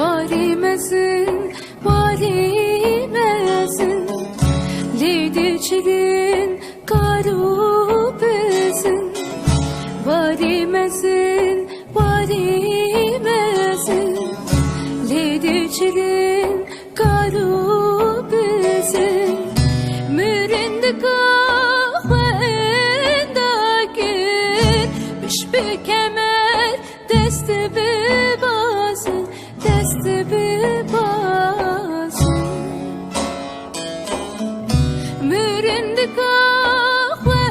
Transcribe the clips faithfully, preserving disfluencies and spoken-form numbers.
Warî mezin, warî mezin, lê diçilin kar û bizin. Warî mezin, warî mezin, lê diçilin kar û bizin. Mirindika xwe ênda kir, pişt bi kemer dest bi bazin, dest bi bazin. Mirindika xwe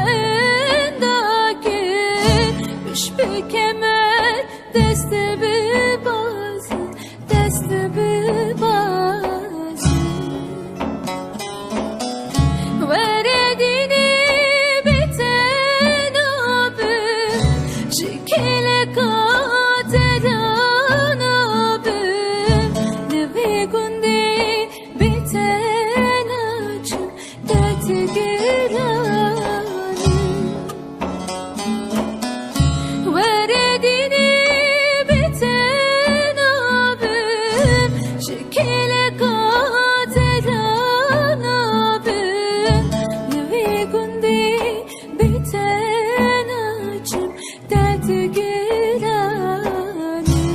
ênda kir, pişt bi kemer dest bi bazin, dest bi bazin. Were dînî bi tena bin, ji kêleka terana bin, li vê gundê bi tena çim derdgiran im. Were dînî bi tena bim, ji kêleka terana bim, li vê gundê bi tena çim derdgiran im.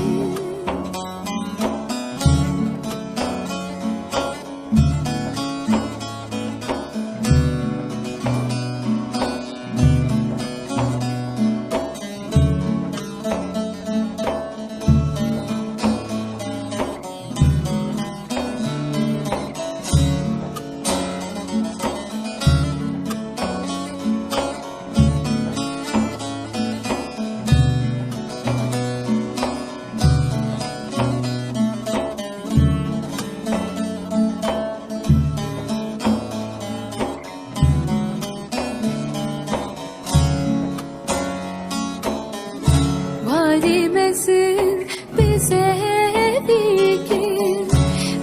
Warî mezin bi zevîkin,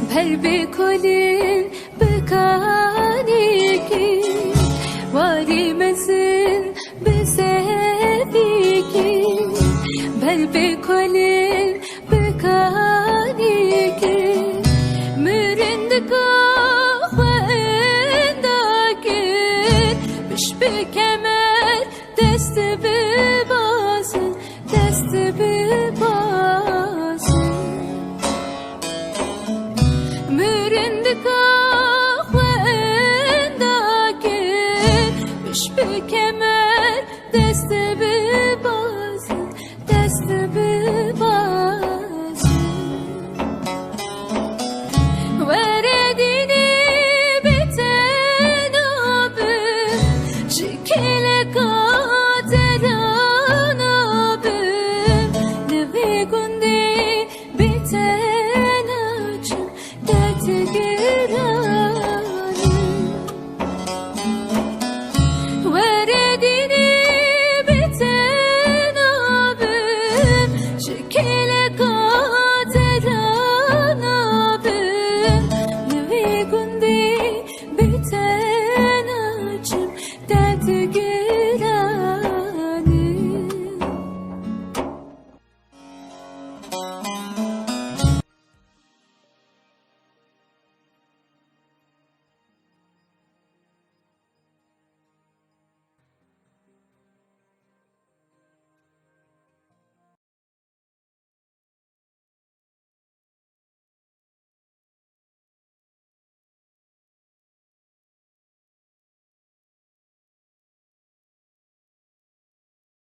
ber bi kolin bi kanîkin. Warî mezin bi zevîkin, ber bi kolin bi kanîkin. Mirindika xwe ênda kir, pişt bi kemer dest bi bazin, dest bi bazin. Mirindika xwe ênda kir, pişt bi kemer dest bi bazin, dest bi bazin. Were dînî bi tena bim, ji kêleka terana bim, li vê gundê bi tena çim derdgiran im. Were dînî bi tena bim, ji kêleka terana bim, li vê gundê bi tena çim derdgiran im.